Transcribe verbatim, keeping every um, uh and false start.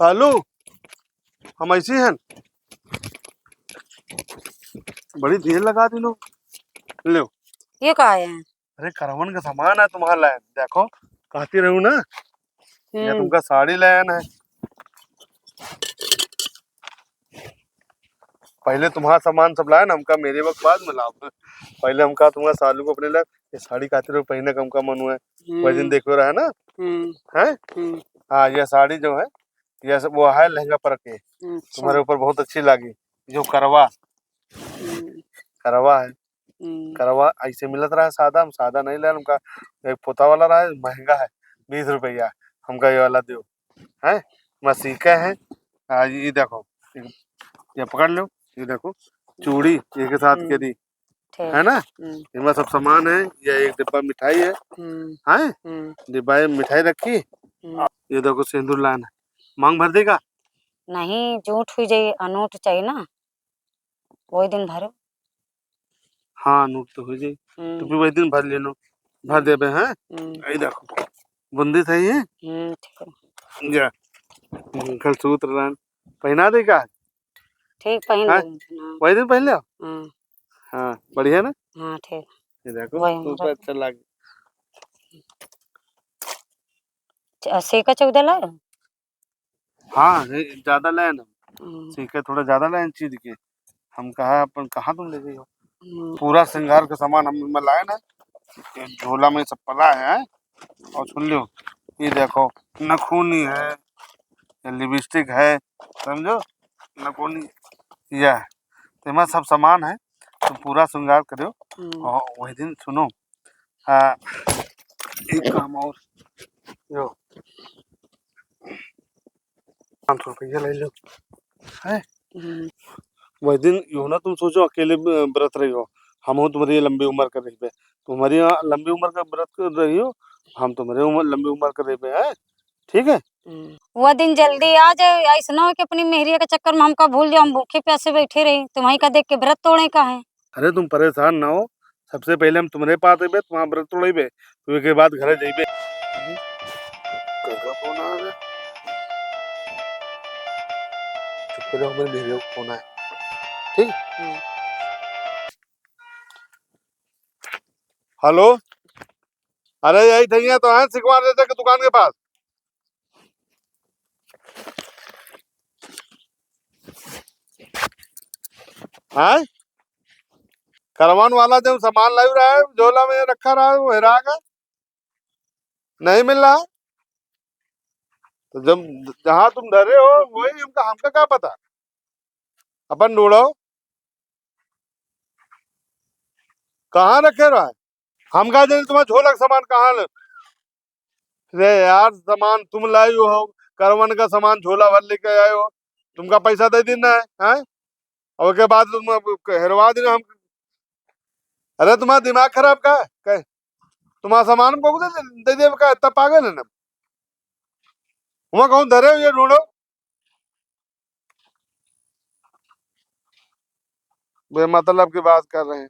सालू, हम ऐसी हैं, बड़ी देर लगा दी लो। लो। ये का है? अरे, करवन का सामान है तुम्हारा लायन, देखो, कहती रहू ना, ये हम्म। तुमका साड़ी लायन है। पहले तुम्हारा सामान सब लायन, हमका मेरे वक्त बाद में लाओ। पहले हमका तुम्हारा सालू को अपने लायन, ये साड़ी कहती रहू, पहने का हमका मन हुआ है। वही दिन हम्म। देखो रहा ना, हम्म। हैं? हम्म। हाँ, ये साड़ी जो है, ये सब वो है लहंगा पर के, अच्छा। तुम्हारे ऊपर बहुत अच्छी लगी। जो करवा, हम्म। करवा है, हम्म। करवा ऐसे मिलत रहा सादा, हम सादा नहीं लेन, हमका एक पोता वाला रहा है, महंगा है, बीस रुपया, हमका ये वाला दो, हैं? मैं सीखे हैं, आ, ये देखो, ये पकड़ लो, ये देखो, चूड़ी, ये के साथ हम्म। के दी, ठीक। है ना? हम्म। इनमें सब सामान है, ये एक डिब्बा मिठाई है, हम्म। हैं? हम्म। डिब्बा में मिठाई रखी, हम्म। ये देखो, सिंदूर लान है, मांग भर देगा? नहीं, जूठ हुई जाई, अनूठ चाहिए ना, वही दिन भरो। हाँ, नोट तो हो जाई। हम्म। तो फिर वही दिन भर लेनो, भर हम्म। देबे, हैं? हम्म। यही देखो, बुंदी सही है? हम्म, ठीक है। जा, मंगलसूत्र लान, पहना दे का? ठीक, पहन हाँ? लेंगे, हाँ। वही दिन पहन ले? हाँ। हाँ, बढ़िया ना? हाँ, ठीक। ये देखो, वही super हमारा। अच्छा लागे। च-, सेका चौदह ला? हाँ, ये ज्यादा लायन हम। हम्म। ठीक है, थोड़ा ज्यादा लायन चीज के। हम कहा, अपन कहाँ तुम ले गई हो? हम्म। पूरा श्रृंगार का सामान हम में लायन है। ये झोला में सब पला है, हैं? और सुन लियो, ये देखो, नखूनी है, ये lipstick है, समझो, नखूनी, यह, तो इमा सब सामान है, तुम पूरा श्रृंगार करियो। हम्म। और वही दिन सुनो, आ, एक काम और, यो, पाँच सौ रुपया ले लो, हैं? हम्म। वही दिन यो ना तुम सोचो, अकेले ब-, व्रत रही हो, हम हो तुम्हारी लंबी उम्र कर रही पे, तुम्हारी यहाँ लंबी उम्र का व्रत कर रही हो, हम तुम्हारे उम्र, लंबी उम्र कर रही पे, हैं? ठीक है? हम्म। वो दिन जल्दी आ जाए, ऐसा ना हो कि अपनी मेहरिया के चक्कर में हमका भूल जाओ, हम भूखे प्यासे बैठे रही, तुम्हारी का देख के व्रत तोड़े का है। अरे, तुम परेशान ना हो, सबसे पहले हम तुम्हारे पास अइबे, तुम्हारा व्रत तोड़ेबे, तो एक बाद घरे जइबे। अरे, केकर फोन आ रहा है? चुप करो, हमारे मेहरिया का फोन आया। ठीक? हम्म। हेलो, अरे, यही ठैया तो है सिकवार चाचा के दुकान के पास। हैं? करवन वाला जब सामान लायू रहा है, झोला में रखा रहा है, वो हेरा गया, नहीं मिल रहा है। तो जब, जहाँ तुम धरे हो, वही हमका, हमका का पता? अपन ढूंढो, कहाँ रखे रहा है? हम का जाने तुम्हारा झोला का सामान कहाँ ले? अरे यार, सामान तुम लायू हो, करवन का सामान झोला भर लेके आए हो, तुमका पैसा दे देना है, हैं? और ओके बाद तुम अब हेरवा देना हम। अरे, तुम्हारा दिमाग खराब का है? का है? तुम्हारा सामान हमको दे, दे दे का? इतना पागल है ना? वहाँ कौन धरे हो, ये ढूंढो। बेमतलब की बात कर रहे हैं।